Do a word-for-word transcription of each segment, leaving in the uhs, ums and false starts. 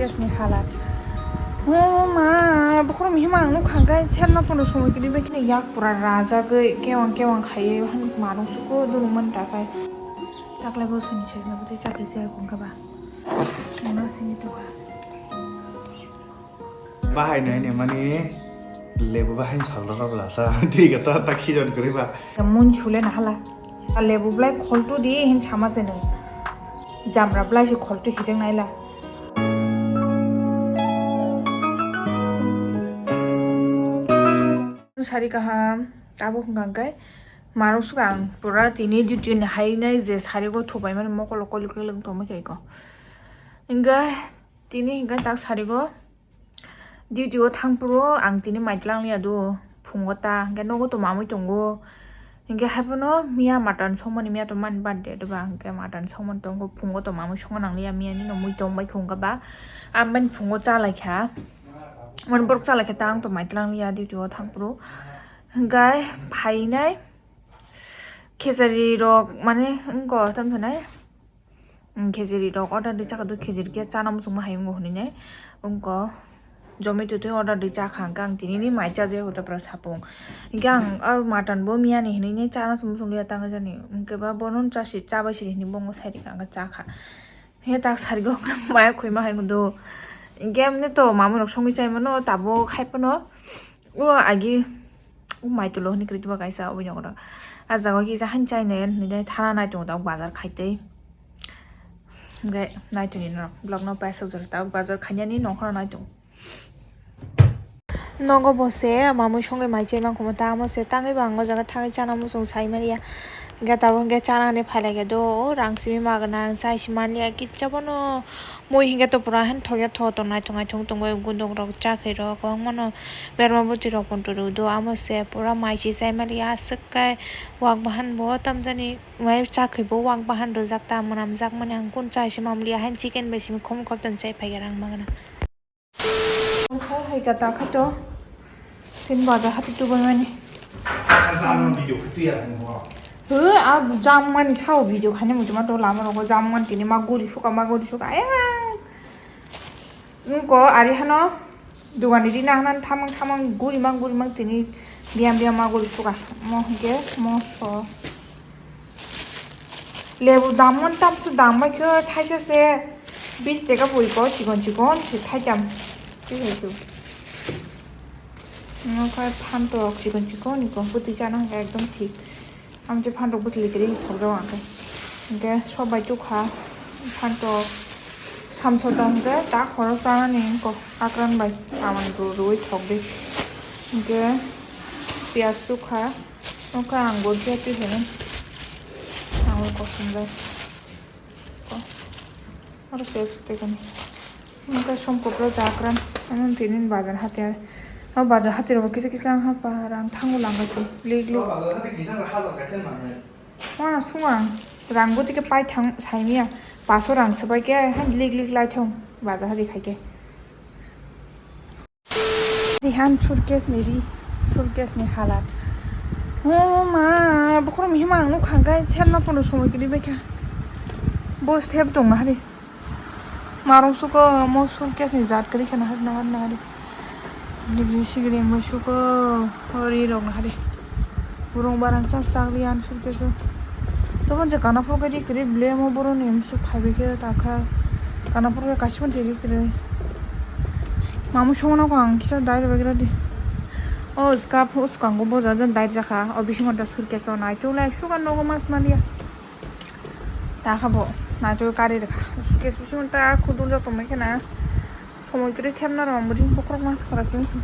Yes ni halat. Oh ma, bokhorok hima ang nukha hwnkhe therna pono somoi kwrwi bai kheno yak pura rajagwi kewang kewang khaiwi marung suko dunumani takhai. Taklai bo sini sejna bwtwi chakri se hwnkha ba. Mona sini tukha. Bahai nai ne mani lebu bahai salra rok lasa. Twi ga ta tak season kwrwi ba. Mun sule na hala. A lebu blai kholtu di hin sama se nung. Jamra blai se kholtu hijang naila. Sari kaham, tabuk hwnkha hwnkhe marung suka ang pura tini duty ni hai nai je sari go thupai mani mokolo koli koli tongma khe ko. Hwnkhe tini hwnkhe tak sari go duty o thang puro ang tini mai tlang liya do phungo ta hwnkhe nogo to mamui tongo. Hwnkhe haiphano miya mutton songmani, miya to mani birthday doba, hwnkhe mutton songmani tongo, phungo to mamui songna nangliya, miya nino mui tongbai khungkha ba, amani phungo chalaikha, mani borok chalaikha ta, ang to maitlang liya duty o thangphuru, hwnkhe phainai khejari rok mane wngkha tamo sanai, khejari rok order di chakha do, khejari khe chana muchungma hai wngo hwnwi nai wngkha. Zomato twi order di chakha hwnkhe ang tinini mai chajago tapra sapung. Hwnkhe ang o mutton bo miyani hinwi chana sum sum liya tangwi jani. Hwnkhe ba bono chasi chabai siri hinwi bongo sai rikha hwnkhe chakha. He tak sarigo maya khwima hai do. Hwnkhe amne to mamui rok songwi chai mano tabuk hai phano o agi o mai tulo hinwi kwrwi tuba kaisa oboni yago. A jaga o kisa han chai nai hinwi thana nai tongo tabuk bazar khai tei. Hwnkhe nai tongni norok vlog no paisa jora tabuk bazar khainani nongkhorno nai tongo. Nogo bo se mamui songwi mai chai mankhumo, tamo se tangwi bo ang o jaga thangwi chana muchung sai manya. Hwnkhe tabuk hwnkhe chana hinwi phai lai khe do, o rang simi magwnang chai si manliya kisa bono. Mui hwnkhe to pura han thokya tho tong naithok naithok tongbai gundok rok chakhwi rok kwbangma no berma bwtwi rok pon rw do, amo se pura mai si chai manya aswk khe wak bahan bo tamjani mai chakhwi bo wak bahan rwjak ta mwnamjak mani ang kun chai se mamliya han chicken bai simi khum khop tong chai phai khe rang magwnang. Hai hai ka ta khato. Tin baja hati tu bai mani. Jam video khato ya mo. He, a jam mani sao video khani mutu ma to lama rogo jam man tini ma guri suka, ma guri suka. Ayang. Nungko ari hano dugani di na hanan thamang thamang guri mang guri mang tini biyam biyam ma guri suka. Mo hingke mo so. Lebu dam mon tamsu dam bai khe thaisa se bis taka puri ko chikon chikon se thaitam. Tei hai tu. Nokha phantok chikon chikon ni ko bwtwi chana hwnkhe ekdom thik. Amtwi phantok bwsli kwrwi thokjak ang khe. Hwnkhe sobai tukha phantok samsota hwnkhe ta khoro chanani wngkok akran bai tamani rw-, rwui thokdi. Hwnkhe piyaj tukha. Nokha ang bo khe twi hwnwi. Ang bo kosom bai. Ko. Aro se twi kani. Nokha som kopra jakran. Ano tini bazar hati. Aro bazar hati rogo kisa kisa ha pa rang thango langkha se. Lik lik. Wana sunga. Rang bo tike pai thang saimia. Paso rang swbai khe ha lik lik lai thang. Bazar hati khai khe. Rihan suitcase ni ri, suitcase ni halat. Oh ma, bokhorok hima ang nukha hwnkhe therna pono somoi kwrwi bai kha. Bo step tong nahari. Marung suko mo suitcase ni jat kwrwi kha nahar nahar nahari. Degree sigri mo suko ori rok nahari. Burung barang sa sagli an suitcase o. Tobon je kana phuru khe ri kwrwi ble mo boroni msu phaibai khe ta kha. Kana phuru khe kaisa phano ri kwrwi. Mamui songno ko ang kisa dai rwbaikhe di. O scarf o swkango boja jan dai rwjakha. O bisingo da suitcase o naitok lai suka nogo mas maliya. Ta kha bo naitok kari rwkha. Suitcase bisingo ta khudul jotongmai khena. Somoi kwrwi thepna rw ang bo ring bokhorok ma khara simi simi.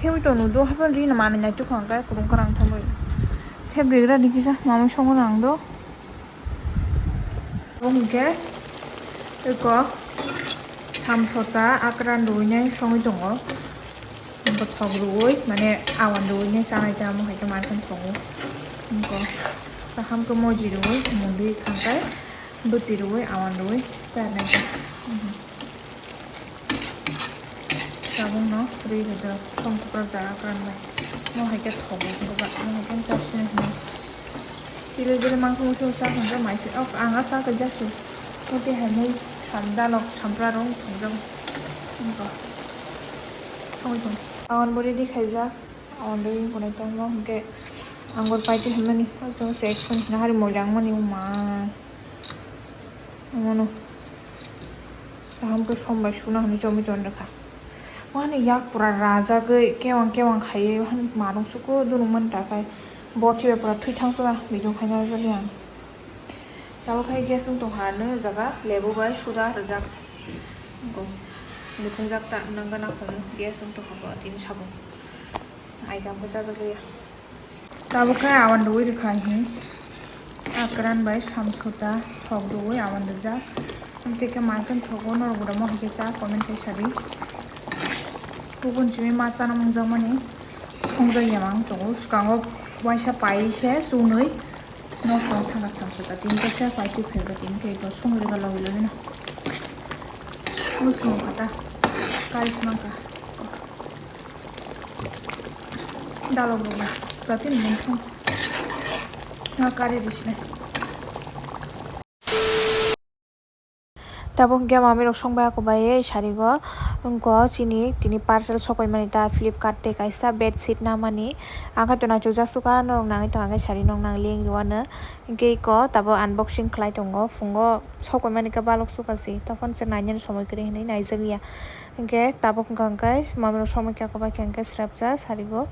Thewi tongno do haphano rina manwi naitok ang khe kwrwng kwrang thangwi. Thep rigra di kisa mamui songo nang do. Bo hwnkhe eko samsota akran rwinai songwi tongo. Bothok rwui mane awan rwinai chanai tamo hai khe mankhai tongo. Eko kaham khe moji rwui mundui thangkhai bwtwi rwui awan rwui chanai. Tabukno rwi rwdi, songkupra jaga kwrwng bai. Mo hai khe thogo, mo hai khe chasini hwnwi. Chili bili mangsa musu chak hwnjak mai se, ok, ang a chak khe jasu. Moti hai mui sam dalok sampra rw thokjago. Awan bo ready khaijak, awan bo ready khaijak, awan bo ready khaijak, hwnkhe ang bo paitwi hwnmani, o chwng se action hwnna hari moila wngmani, o ma. Omono kaham khe som bai suna hwnwi chomwi tongkha. Wahani yak pura rajagwi kewang kewang khaiwi wahani marung suko dunukmani takhai bo thibai pura thwi thangsa video khaina rwjak yang. Tabuk khai gas wng tongkha, ano jaga lebu bai suda rwjak. Bo muthungjak ta nangga nakhung gas wng tongkha bo tini sabung. Ai kam khe chajak liya. Tabuk khe awan rwui rwkha hi. Akran bai samsota thok rwui awan rwjak. Amtwi khe maikon thogo norok bo ramo hai khe cha comment khai sadi. Kubun chini ma chana mungjakmani songjak ya mang tongo. Swkango waisa pai se chunwi nosto wng thangkha samsota. Tini khe se pai twi phaikha tini khe eko songri kha logi logi no. Muchung kha ta kari se mankha. Dalok rok ba. Sati ni mungkha. Na kari di sini. Tabuk hwnkhe mami rok song bai ako bai sari go wngko chini tini parcel sok pai mani ta Flipkart tei kaisa bedsheet namani ang khe to naithok jak suka norok nangwi tong ang khe sari nok nang link rwano hwnkhe iko tabuk unboxing khlai tongo phungo sok pai mani khe balok suka se tokon se nainani somoi kwrwi hinwi naijak ya. Hwnkhe tabuk wngkha hwnkhe mamrok somoi khe kobai khe hwnkhe srapsa sarigo.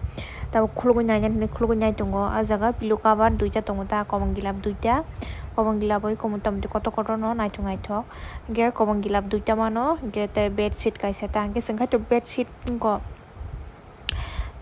Tabuk khulugwi nainani hinwi khulugwi nai tongo. Ah jaga pillow cover duita tongo ta, kwbang gilap duita, kwbang gilap bai kwmwi tongmwtwi kotor kotor no naithok naithok. Hwnkhe kwbang gilap duita mano, hwnkhe tei bedsheet kaisa ta, hwnkhe chwng khe to bedsheet wngkha.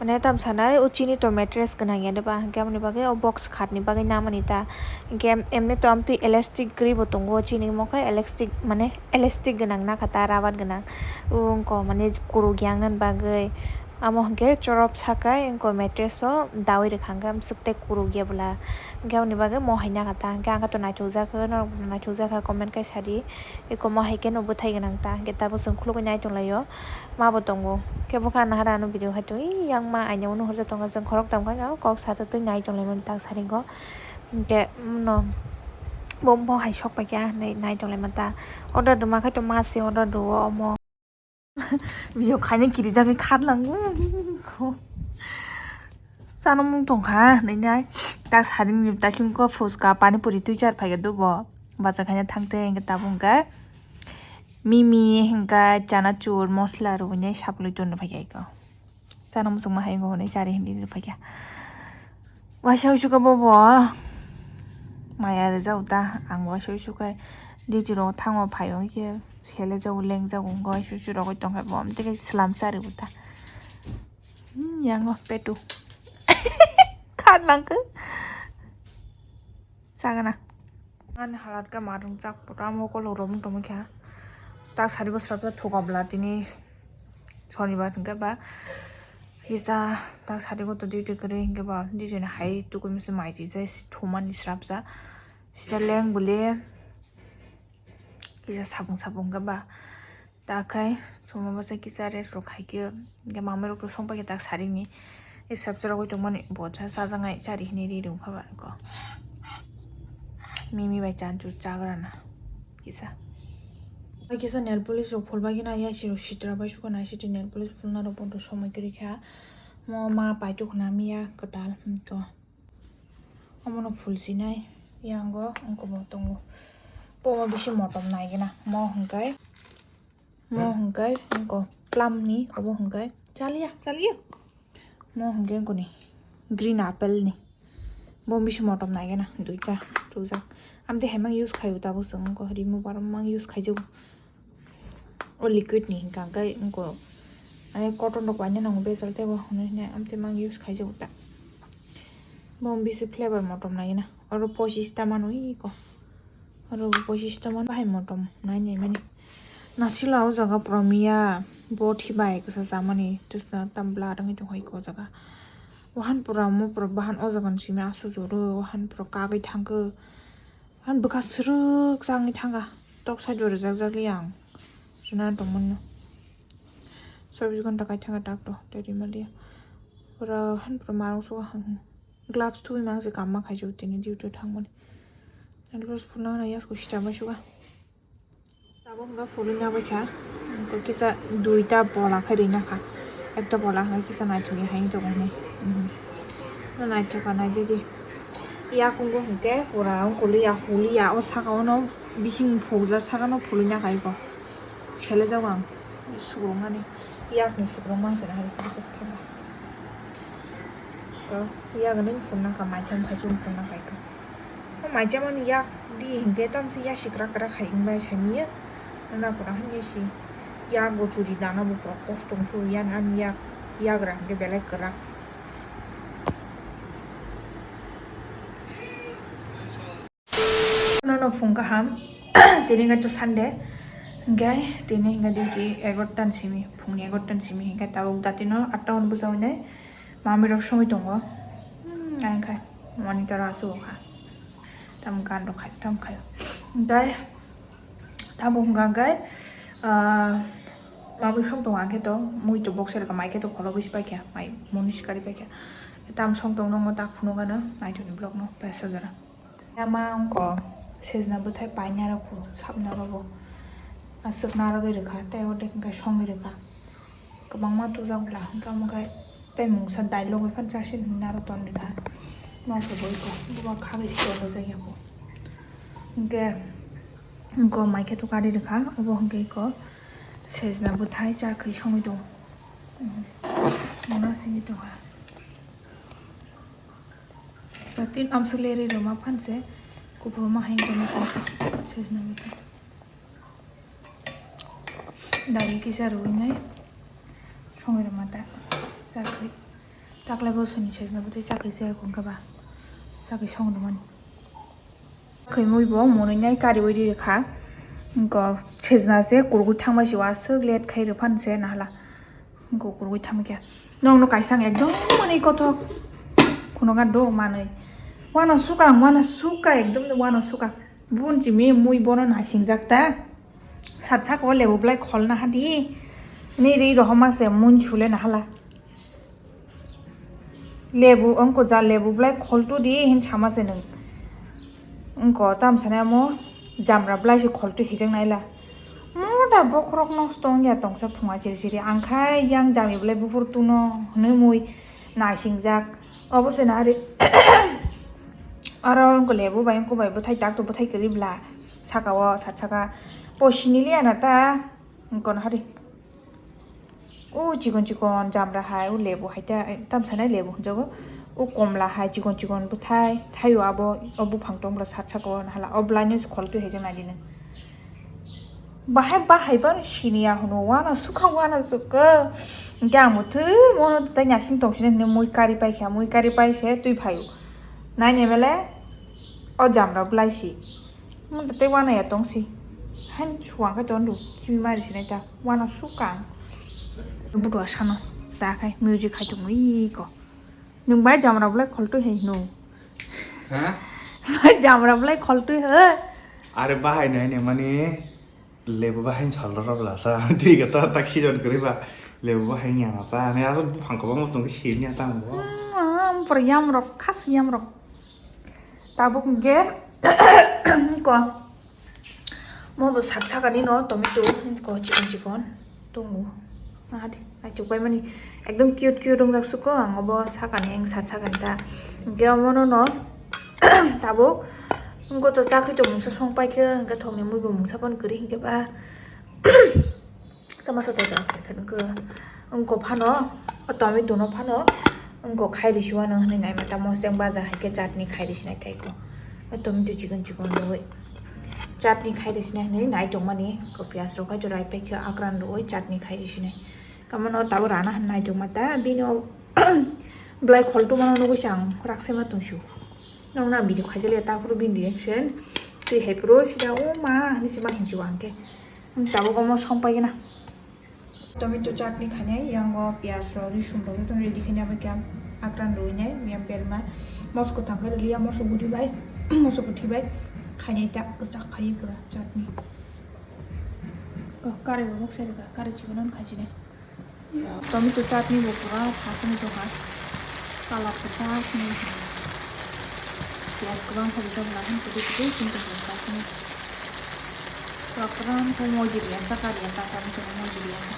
Mane tam sanai o chini to mattress gwnang ya de ba, hwnkhe aboni bagwi o box khatni bagwi namani ta. Hwnkhe em-, emni to amtwi elastic gri bo tongo, chini omo khe elastic mane elastic gwnang nakha ta, rubber gwnang. O wngkha mane kuruk yang nani bagwi. Amo hwnkhe chorop sakai wngkha mattress o dawi rwkha hwnkhe amswk tei kuruk ya bwla. Hwnkhe aboni bagwi mo hai nakha ta, hwnkhe ang khe to naithok jak kha, norok bo naithok jak kha comment khai sadi. Eko mo hai khe no bwthai gwnang ta, hwnkhe tabuk chwng khulugwi nai tong lai o. Ma bo tongo. Khe bokha nahar ano video hai twi yang ma aina uno horja tongo chwng khorok tong kha kok sa twi nai tong lai mani tak sari go. Hwnkhe no bo bo hai sok pai kha hinwi nai tong lai mani ta. Order rwma khai to ma se order rwo omo. Video khaina kiri jagwi khat lango. Chana mung tong kha hinwi nai tak sari ni ta sing ko phuska pani puri twi char phai kha dubo. Bacha khaina thang te hwnkhe tabuk hwnkhe. Mimi hwnkhe chanachur mosla rwui nai saplui tongwi phaikha eko. Chana muchungma hai wngkha hwnwi chari hinwi rwui phaikha. Waisa uisu khe bobo maya rwjak ta, ang waisa uisu khe duty rogo thango phai wngkhe sele jago leng jago wngkha waisa uisu rogwi tongkha bo, amtwi khe swlam chari bo ta. Hmm, yango petu. Khat langkhe. Chagana. Ani halat khe marung chak pura mokol rok tongwi kha. Tak sari bo srapsa thuka bwla tini sonibar hwnkhe ba kisa tak sari bo to duty kwrwi hwnkhe ba duty ni hai tukui masa mai twijai thumani srapsa sita leng bwle kisa sapung sapung hwnkhe ba. Ta khai chuma bwsa kisa rest rok khai khe, hwnkhe mamai rok to song pai khe tak sari ni. E sabsa rogwi tongmani bo cha chajaknai chari hinwi ri rwkha ba ko. Mimi bai chanchur chagrana kisa. Bai kisa nail polish rok phul bai khe na ya siro sitra bai sukha nai sitwi nail polish phulna rok bondo somoi kwrwi kha. Mo ma paituk khna miya kwtal to. Omono phul sinai yango wngkha bo tongo. Bo ma bisi motom nai gana mo hwnkhe. Mo hwnkhe wngkha plum ni, obo hwnkhe chaliya, chaliya. Mo hwnkhe wngkha ni green apple ni. Bo bisi motom nai gana duita tubujak. Amtwi hai mang use khaio tabuk chwng wngkha remover mang use khaijago. O liquid ni hwnkha hwnkhe wngkha ani cotton rok waina nango bejal tei bo hwnwi hinwi amtwi mang use khaijago ta. Bo bisi flavor motom nai gana oro pochis ta manwi ko. Oro bo pochis ta man bahai motom nai nai mani. Nasila o jaga pura miya bo thibai kisa chamani tisna tam bla rwngwi tongkha iko o jaga. Wahan pura mo pura bahan o jaga ni simi asuk joro wahan pura kagwi thangkhe. Wahan bwkha swrwk changwi thangkha tok side o rwjak jak li ang rwna tongmani. Chobbish ghonta kai thangkha tak to tei rimaliya pura han pura marok suka. Gloves thuwi mang se kamma khaijak tini duty o thangmani. Gloves phulna hwnna yasko sita bai suka. Tabuk hwnkha phulwi nabaikha. Kisa duita bola khai rina kha. Ekta bola khai kisa naithokni hai tongo hinwi. Mhm. No naithok kha nai bidi. Yakungo hwnkhe pura ongkuluya huliya o saka ono bising phulja saka no phulwi na khai ko. Sele jago ang sukrungmani. Yakni sukrung mangsa na hai kisa thanga. Ko yagani phulna kha maicham phaichung phulna khai ko. O maicham ani yak di hingke tam si yasi krak krak hai wngbai samiya. Wngna pura hingke si yak bo churi dana bo pura kosto wngsu yan ani yak, yagra hingke belai kwrak. Nono phung kaham, tini hingke to Sunday, hingke tini hingke duty egarota ni simi, phungni egarota ni simi hingke tabuk dati no atta hwn bwsa hwnwi mami rok songwi tongo, hmm, ang khe monitor o aswk kha. Tam gan rok khai, tam khai. Hingke tabuk hwnka hwnkhe, ah, mamui song tongo ang khe to, mui to boxer ka mai khe to kholo bwsi paikha, mai muni sikari paikha. Tam song tong nongo tak phunukgano, naithokni vlog no paisa jora. Ama wngkha sejna bwthai paina rok bo, sapna rok bo. Aswk narwgwi rwkha, tei ordek hwnkhe songwi rwkha. Kwbangma tubujak bwla hwnkhe omo khe tei mungsa dai logwi phano chasing hwnwi narwk ton rwkha. Nokhe bo iko buba kha bai se tongo jai yabo. Hwnkhe iko mai khe to kari rwkha, obo hwnkhe iko sejna bwthai cha khwi songwi tongo. Mona simi tongkha. Tin amswk lerwi rwma phan se kuphurma hai wngkha sejna bwthai. Dagi kisa rwinai songwi rwma ta chakri. Taklai bo soni sejna bwthai chakri se kung kha ba chakri song rwmani. Khwi mui bo monwi nai kariwi ri rwkha. Go sejna se kurugwi thangbai se waswk let khai rwphani se nahala. Go kurugwi thangkhe. Nokno kaisa ang ekdom manwi kothok. Khunukha do manwi. Wano suka ang, wano suka, ekdom wano suka. Bun chimi mui bono nasingjak ta. Sat sako lebu blai kholna hadi. Ni ri rohoma se mun sule nahala. Lebu, wngkha ja lebu blai kholtu di hin sama se nwng. Wngkha tam sana mo jamra blai se kholtu hijak naila. Moda bokhorok nosto wngya tongsa phunga chiri chiri. Ang khai yang jami blai buphur tuno hwnwi mui nasingjak. Obo se na ari. Aro wngkha lebu bai wngkha bai bwthai tak to bwthai kwrwi bla. Saka o sat saka. Poisini liya na ta. Wngkha na hari. O chikon chikon jamra hai, o lebu hai ta, tam sanai lebu hwnjago. O komla hai chikon chikon bwthai, thaio abo, o buphang tongmla sat saka o nahala, o blai no khol twi hai jeng nai di nw. Bahai bahai bano sini ya hwno, wana sukha, wana sukha. Hwnkhe ang bo thwi mono tai nasing tong sini hwnwi mui kari pai kha, mui kari pai se twi phaio. Nai ne mele, o jamra blai si. Mo tei wana ya tong si. Hain suang khe ton du. Kimi mari sinai ta. Wana sukang. Butua sano. Ta khai music khai tong iko. Nung bai jamra blai kholtwi hai no. Ha? Bai jamra blai kholtwi ha. Are bahai nai ne mani lebu bahai sal rok la sa. Twi ga ta tak season kwrwi ba. Lebu bahai nya na ta. Ne asal buphang kwbangma tong khe sini ya ta mo. Hmm, ah, ampor yam rok, khas yam rok. Tabuk hwnkhe ko mo bo sak sakani no tomato ko chikon chikon tongo. Nahadi, achuk pai mani ekdom cute cute wngjak suko ang obo sakani ang sak sakani ta. Hwnkhe omono no tabuk wngkha to chakri to mungsa song paikhe hwnkhe thokni mui bo mungsa phano kwrwi hwnkhe ba. Tamo sa tei tamo khe nukho. Wngkha phano, o tomato no phano, wngkha khairi siwano hwnwi naimata mosdeng baja hai khe chutney khairi sinai tei ko. O tomato chikon chikon rwui. Chutney khairi sinai hwnwi nai tongmani, ko piyaj rok hai to rai paikhe akran rwui chutney khairi sinai. Kamano tabo rana hwn nai tongmata, bini o blai kholtuma no nugui se ang rakse ma tongsu. Nokna video khaijaliya ta phuru bini reaction. Twi hai phuru sida o ma hwnwi se ma hinsu ang khe. Tabuk omo song paigwna. Tomato chutney khainai, yango piyaj rok, risum rok jotono ready khaina bai khe akran rwinai, yang berma. Moso kwthang khe rwliya, moso bwtwi bai, moso bwtwi bai khainai ta kwchak khai pura chutney. Oh, kare bo mokse rwkha, kare chikon khaichinai. Tomato chutney bo pura phasani tongkha. Colour kwchak ni. Piyaj kwbang khe rijak na hwn kwtwi kwtwi sini tongkha phasani. Chakram ko mojiriya, chakariya, chakram ko mojiriya.